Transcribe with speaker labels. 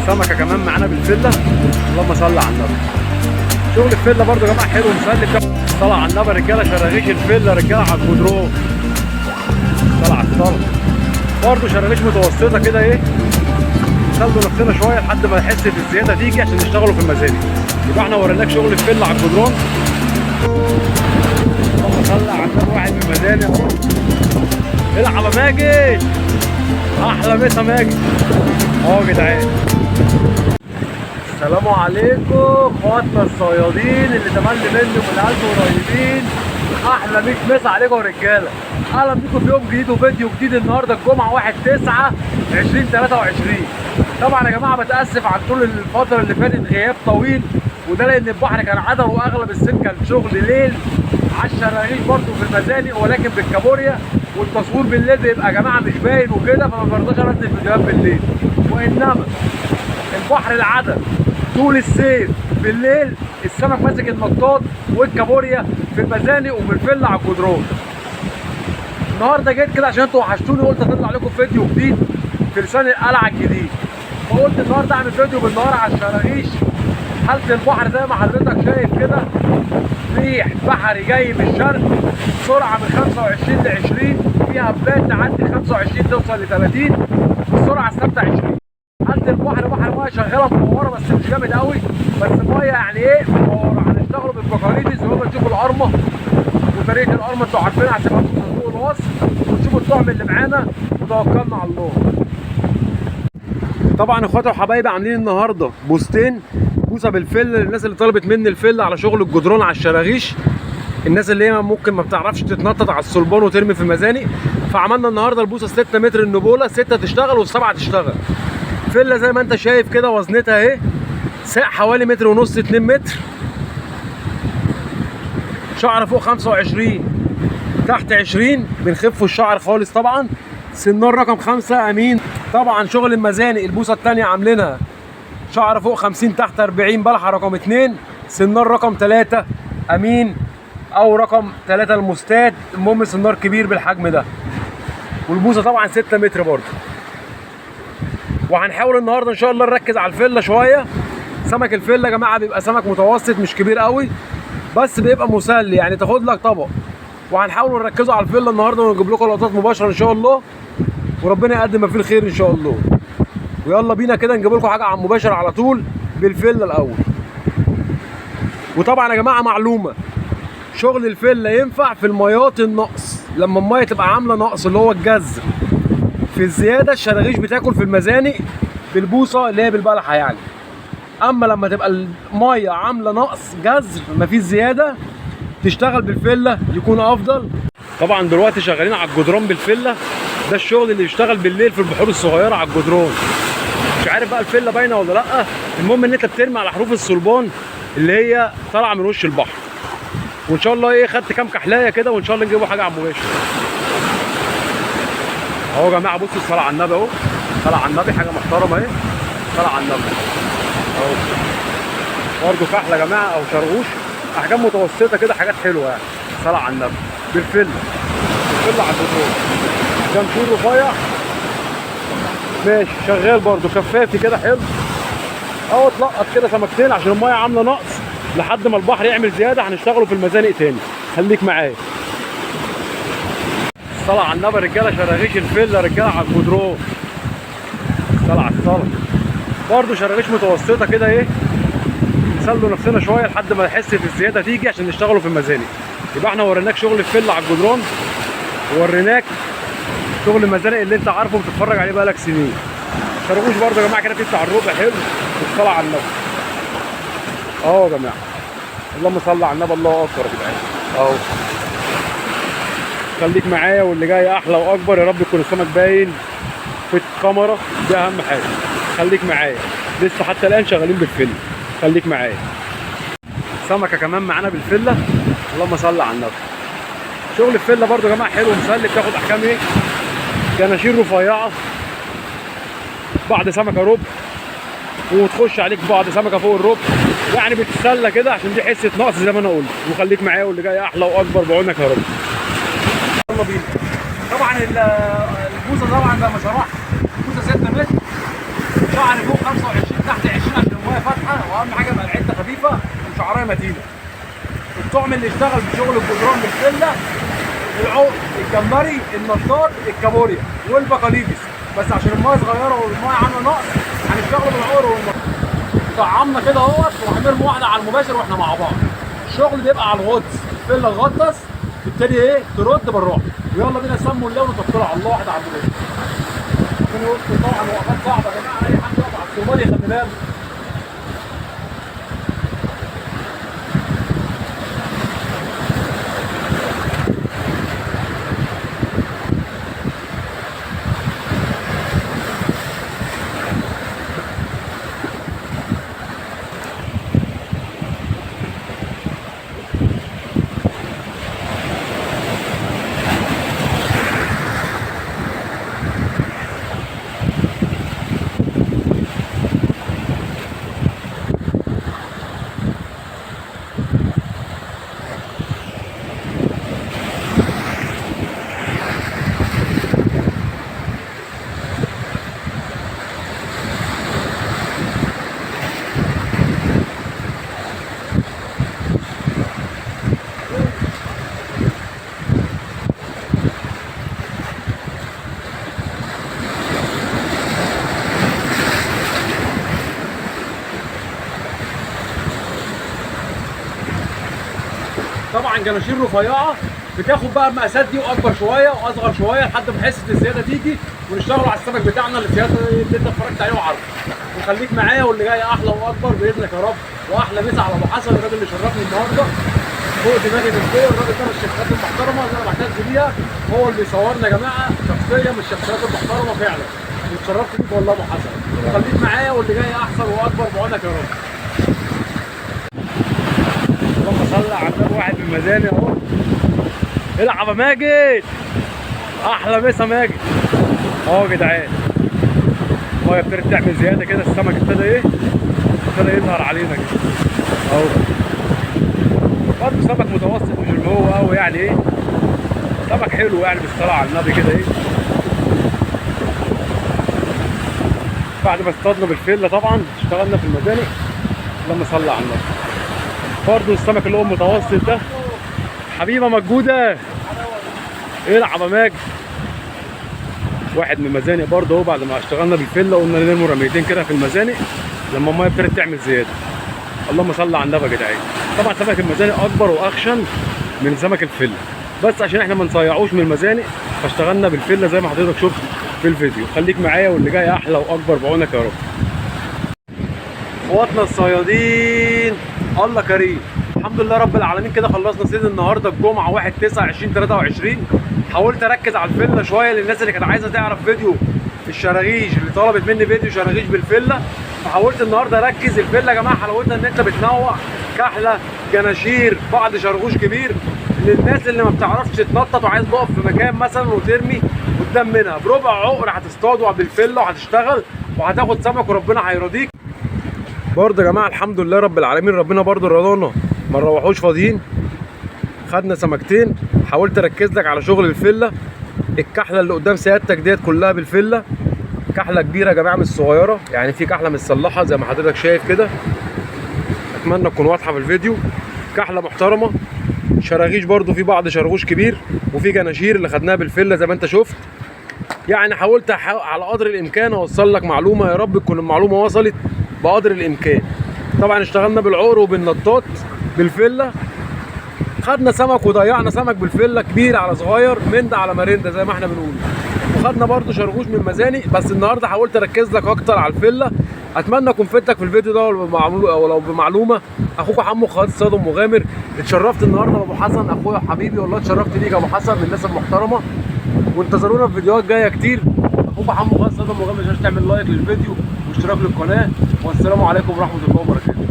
Speaker 1: سمكة كمان معانا بالفله، اللهم صل على النبي. شغل الفلة برضو يا جماعة حلو مسلي. صلى على النبي رجاله، شراغيش الفلة رجاله على الجدران. صلى على الصلاة. برضو شراغيش متوسطه كده ايه، نسلوا نفسنا شوية لحد ما نحس بالزيادة تيجي عشان نشتغلوا في المزانق. يبقى احنا وريناك شغل الفلة على الجدران. اللهم صل على النبي. واحد من المزانق اهو. العب يا ماجد، احلى مسا ماجد اهو يا جدعان. السلام عليكم اخواتنا الصيادين اللي تملي مني ومن قلب قريبين. احلى 100 مسا عليكم يا رجاله. اهلا بيكم في يوم جديد وفيديو جديد. النهارده الجمعة 1/9/2023. طبعا يا جماعة بتاسف عن طول الفترة اللي فاتت، غياب طويل، وده لان البحر كان عدل واغلب الصيد كان شغل ليل على الشراغيش برضه في المزانق، ولكن بالكابوريا، والتصوير بالليل بيبقى يا جماعة مش باين وكده، فما برضاش انزل فيديوهات بالليل. وانما البحر العدل طول الصيف بالليل السمك ماسك النطاط والكابوريا في المزانق وفي الفلة على الجدران. النهارده جيت كده عشان انتوا وحشتوني، وقلت اطلع لكم فيديو جديد في لسان القلعة الجديد. فقلت النهارده اعمل فيديو بالنهار على الشراغيش. حاله البحر زي ما حضرتك شايف كده، ريح بحري جاي من الشرق، سرعة من 25 ل 20، فيها هبات تعدي 25 توصل ل 30، السرعة الثابتة 20. حاله البحر بحر مية شغالة مفوره بس مش جامد قوي، بس مية يعني ايه مفوره. هنشتغلوا بالبكاريدس وهو تشوفوا القرمه وطريقه القرمه انتوا عارفينها، هسيبها لكم في صندوق الوصف وتشوفوا الطعم اللي معانا، وتوكلنا على الله. طبعا اخواتي وحبايبي عاملين النهارده بوستين، بوسه بالفله للناس اللي طلبت مني الفلة على شغل الجدران على الشراغيش، الناس اللي هي ممكن ما بتعرفش تتنطط على الصلبان وترمي في المزانق. فعملنا النهارده البوسه 6 متر النبوله، 6 تشتغل وال7 تشتغل. فله زي ما انت شايف كده وزنتها اهي، ساق حوالي 1.5 متر 2 متر، شعر فوق 25 تحت 20، بنخفوا الشعر خالص. طبعا سنار رقم 5 امين. طبعا شغل المزانق البوسه الثانية عاملينها شعر فوق 50 تحت 40، بلحه رقم 2، سنار رقم 3 امين او رقم 3 المستاد. المهم سنار كبير بالحجم ده. والبوسه طبعا 6 متر برضه. وهنحاول النهارده ان شاء الله نركز على الفلة شوية. سمك الفلة يا جماعة بيبقى سمك متوسط مش كبير قوي، بس بيبقى مسلي، يعني تاخد لك طبق. وهنحاول نركزوا على الفلة النهارده ونجيب لكم لقطات مباشرة ان شاء الله، وربنا يقدم ما فيه الخير ان شاء الله. ويلا بينا كده نجيب لكم حاجة على المباشر على طول بالفله الاول. وطبعا يا جماعة معلومة، شغل الفلة ينفع في الميات النقص، لما المية تبقى عامله نقص اللي هو الجزر. في الزيادة الشراغيش بتاكل في المزانق بالبوصه اللي هي بالبلحه يعني. اما لما تبقى المية عامله نقص جزر مفيش زيادة، تشتغل بالفله يكون افضل. طبعا دلوقتي شغالين على الجدران بالفله، ده الشغل اللي بيشتغل بالليل في البحور الصغيرة على الجدران. مش عارف بقى الفلة باينة ولا لا، المهم ان انت بترمي على حروف الصلبان اللي هي طالعه من وش البحر. وان شاء الله ايه، خدت كام كحلايه كده، وان شاء الله نجيبوا حاجة على المباشر. اهو يا جماعة بصوا الصلاة على النبي اهو، صلاة على النبي حاجة محترمه اهي، صلاة على النبي اهو. برضه كحلة يا جماعة او شرغوش، احجام متوسطه كده، حاجات حلوة يعني. صلاة على النبي بالفله، بالفله على الجدران. شمشون رفيع ماشي شغال برضه، كفافي كده حلو اهو. اتلقط كده سمكتين عشان المية عامله نقص، لحد ما البحر يعمل زيادة هنشتغلوا في المزانق تاني. خليك معايا. صلاة على النبي رجاله، شراغيش الفلة رجاله على الجدران. صلاة على الصلاة. برضه شراغيش متوسطه كده ايه، نسلوا نفسنا شوية لحد ما نحس في الزيادة تيجي عشان نشتغلوا في المزانق. يبقى احنا وريناك شغل الفلة على الجدران، ووريناك شغل المزانق اللي انت عارفه وبتتفرج عليه بقالك سنين. شرغوش برضه يا جماعة كده بتاع الربع حلو. والصلاة على النبي اهو يا جماعة، اللهم صل على النبي، الله اكبر يا جدعان اهو. خليك معايا واللي جاي احلى واكبر يا رب. يكون السمك باين في الكاميرا، دي اهم حاجة. خليك معايا، لسه حتى الان شغالين بالفله. خليك معايا. سمكة كمان معانا بالفله، اللهم صل على النبي. شغل الفلة برضو يا جماعة حلو ومسلي، بتاخد احكام ايه، جناشير رفيعة، بعد سمكة ربع، وتخش عليك بعض سمكة فوق الربع، يعني بتتسلى كده عشان دي حصة نقص زي ما انا قلت. وخليك معايا واللي جاي احلى واكبر بعونك يا رب. يلا بينا. طبعا البوصه طبعا زي ما شرحت، البوصه 6 متر، شعر فوق 25 تحت 20 عشان المية فاتحة، واهم حاجة يبقى العدة خفيفة وشعرها متينة. الطعم اللي اشتغل بشغل الجدران بالفله، العقد، الجمبري، النطاط، الكابوريا والبقاليبس، بس عشان المية صغيرة والمية عامله نقص هنشتغل بالعقر والنطاط. طعمنا كده اهوت وهنرمي واحدة على المباشر واحنا مع بعض. الشغل بيبقى على الغطس، الفلة تغطس تبتدي ايه ترد بالراحة. ويلا بينا سموا الله ونتوكلوا على الله. واحدة على المباشر. ربنا يستر. طبعا وقفات صعبة يا جماعة، اي حد يقف على الصومالي خلي باله. طبعا جناشير رفيعة بتاخد بقى المقاسات دي واكبر شوية واصغر شوية لحد ما حصة الزيادة تيجي، ونشتغلوا على السمك بتاعنا اللي الزيادة اللي انت اتفرجت عليه وعارفه. وخليك معايا واللي جاي احلى واكبر باذنك يا رب. واحلى مسا على ابو حسن الراجل اللي شرفني النهارده فوق دماغي من فوق. الراجل ده من الشخصيات المحترمة اللي انا بعتز بيها، هو اللي بيصورنا يا جماعة، شخصية من الشخصيات المحترمة فعلا. واتشرفت بيك والله يا ابو حسن. وخليك معايا واللي جاي احسن واكبر بعونك يا رب. اللهم صل على النبي. واحد من المزاني اهو. العب يا ماجد، احلى مسا ماجد اهو يا جدعان. المية ابتدت تعمل زيادة كده، السمك ابتدى ايه، ابتدى يظهر علينا كده اهو. برضه سمك متوسط مش اللي هو قوي يعني، ايه سمك حلو يعني بالصلاة على النبي كده ايه. بعد ما اصطادنا بالفله طبعا اشتغلنا في المزانق. اللهم صل على النبي. برضه السمك اللي هو المتوسط ده حبيبه مجوده. العب يا ماجد. واحد من المزانق برضه اهو. بعد ما اشتغلنا بالفله قلنا نرمي رميتين كده في المزانق لما المية ابتدت تعمل زيادة. اللهم صل على النبي يا جدعان. طبعا سمك المزانق اكبر واخشن من سمك الفلة، بس عشان احنا ما نصيعوش من المزانق فاشتغلنا بالفله زي ما حضرتك شفت في الفيديو. خليك معايا واللي جاي احلى واكبر بعونك يا رب. اخواتنا الصيادين الله كريم، الحمد لله رب العالمين. كده خلصنا صيد النهارده الجمعة 1/9/2023. حاولت اركز على الفلة شوية للناس اللي كانت عايزه تعرف فيديو الشراغيش، اللي طلبت مني فيديو شراغيش بالفله، فحاولت النهارده اركز. الفلة يا جماعة حلاوتها ان انت بتنوع كحلة، جناشير، بعض شرغوش كبير. للناس اللي ما بتعرفش تتنطط وعايز تقف في مكان مثلا وترمي قدام منها بربع عقر هتصطادوا بالفله وهتشتغل وهتاخد سمك وربنا هيرضيك. برضه يا جماعة الحمد لله رب العالمين، ربنا برضه رضانا ما نروحوش فاضيين. خدنا سمكتين. حاولت اركز لك على شغل الفلة. الكحله اللي قدام سيادتك ديت كلها بالفله، كحلة كبيرة يا جماعة مش صغيرة، يعني في كحلة متصلحه زي ما حضرتك شايف كده. اتمنى تكون واضحة في الفيديو. كحلة محترمه. شراغيش برضو في بعض شرغوش كبير، وفي جناشير اللي خدناها بالفله زي ما انت شفت. يعني حاولت على قدر الامكان اوصل لك معلومة، يا رب تكون المعلومة وصلت بقدر الامكان. طبعا اشتغلنا بالعقر وبالنطاط بالفله، خدنا سمك وضيعنا سمك بالفله كبير على صغير، من ده على مرنده زي ما احنا بنقول. وخدنا برضو شرغوش من مزاني، بس النهارده حاولت اركز لك اكتر على الفلة. اتمنى اكون فدتك في الفيديو ده ولو بمعلومة. اخوك حمو خالد صياد مغامر. اتشرفت النهارده بابو حسن اخويا وحبيبي، والله اتشرفت بيك يا ابو حسن، من الناس المحترمة. وانتظرونا في فيديوهات جاية كتير. اخوك حمو خالد صياد مغامر. مش تعمل لايك للفيديو واشتراك للقناة، والسلام عليكم ورحمة الله وبركاته.